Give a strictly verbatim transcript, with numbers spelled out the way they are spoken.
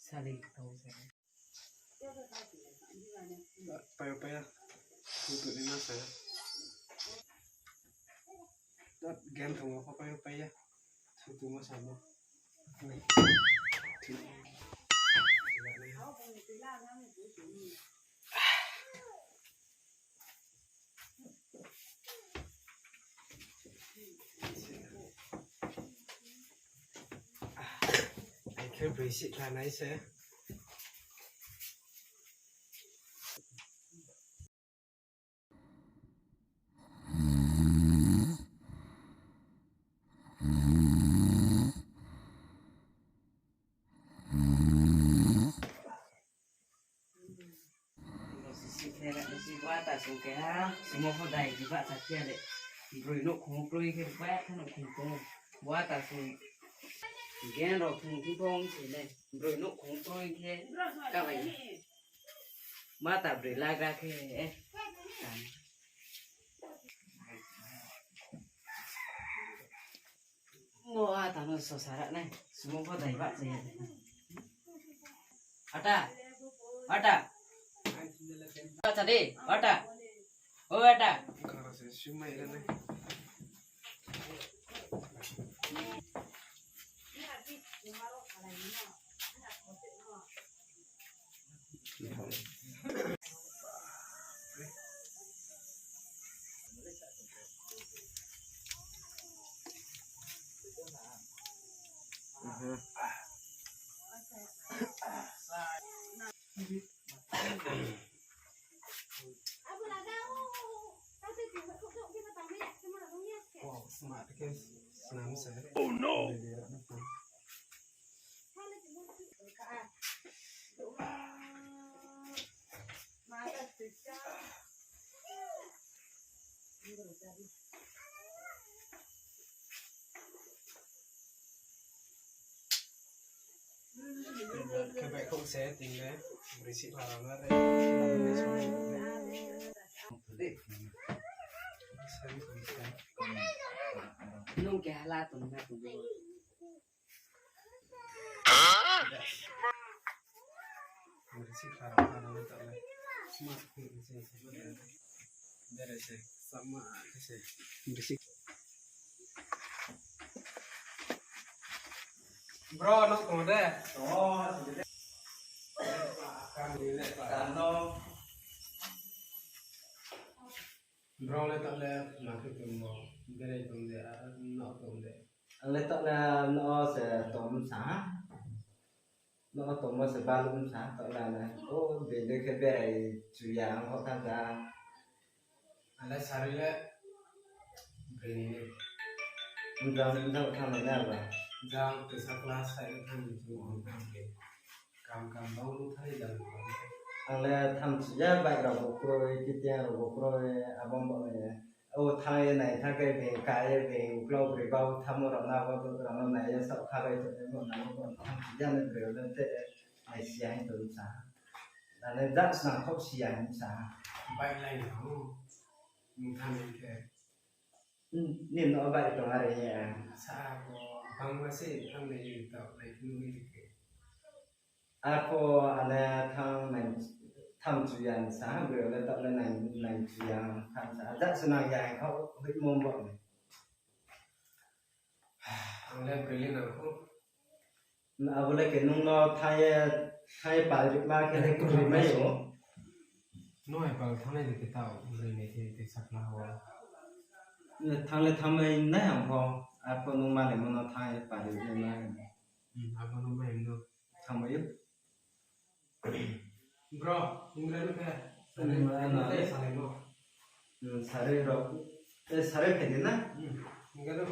Sali tau sali. Payo paya. Tutu ni masa. Game thong apa payo paya. Tutu masa mo. Ai khe broi sih kha nai se. Bo ata sung keha, sumo pho dai, jiba sa khe le. Broi nouhkhong kroi khe, ba khe nouhkhong tong. Bo ata sung gen rao thung thing thong se le. Broi nouhkhong kroi khe, kabai. Mata broi lagra khe, eh. Mo ata no sosara nai. Sumo pho dai ba chaya. Ata. Ata. Ata de. Ata. O ata. Oh no! Khe bai khouh se ting le, brisi pha rao no re. Nung ke hala tong na tong. Bro, no tong de. Bro le taoh le ma khe tongmo, berai tong de, a, no tong de. Ang le taoh le no se tong sa ha. No tongmo se balu sa ha, taoh le ang le. O, bini khe berai chuya ang kho tha ja. Ang le sari le bini ni. Jang, jang thanng nai na ba. Jang, tisa class sai thanng ni chu ang thanng de. Kam kam bang thai jang. Ang le thamchi ya, bike rao bo kroi, kitiang rao bo kroi, abo bo ye. O thanng ye nai thanng khe beng ka ye beng uklau broi bau thammo rao na bo rao no nai ye saoh kha bai tong ye mo na bo thamchi ya ni broi le te nai si ya hing tong sa. Nane jak snang khouh si ya hing sa. Bike lai no. Nung thanng ye khe. Ni no bai tong are ye. Sa ko bangma se thanng nai ni taoh nai phnuh ni khe. Arphuh ale thanng nai, thamchi ya sa ha, broi le taoh le nai, nai chi ya thanng sa ha. Jak snang ya kho hoih mo bo. Ang le broi le nang kho. Abo le khe nung no thanng ye, thanng ye pal ri ma khe le khe ri mai ou. No hai pal thanng nai de khe taoh, broi nai khe te sakla ho. Thanng le thanng mai nai ang pho, arphuh nung mani mo no thanng ye pal ri mai nai. Hmm, abo no mai no. Thanng mai ou. Bro, nung le no khe. Nung le no khe salai no. Hmm, sari rao. E, sari phai di na? Hmm, nung le no.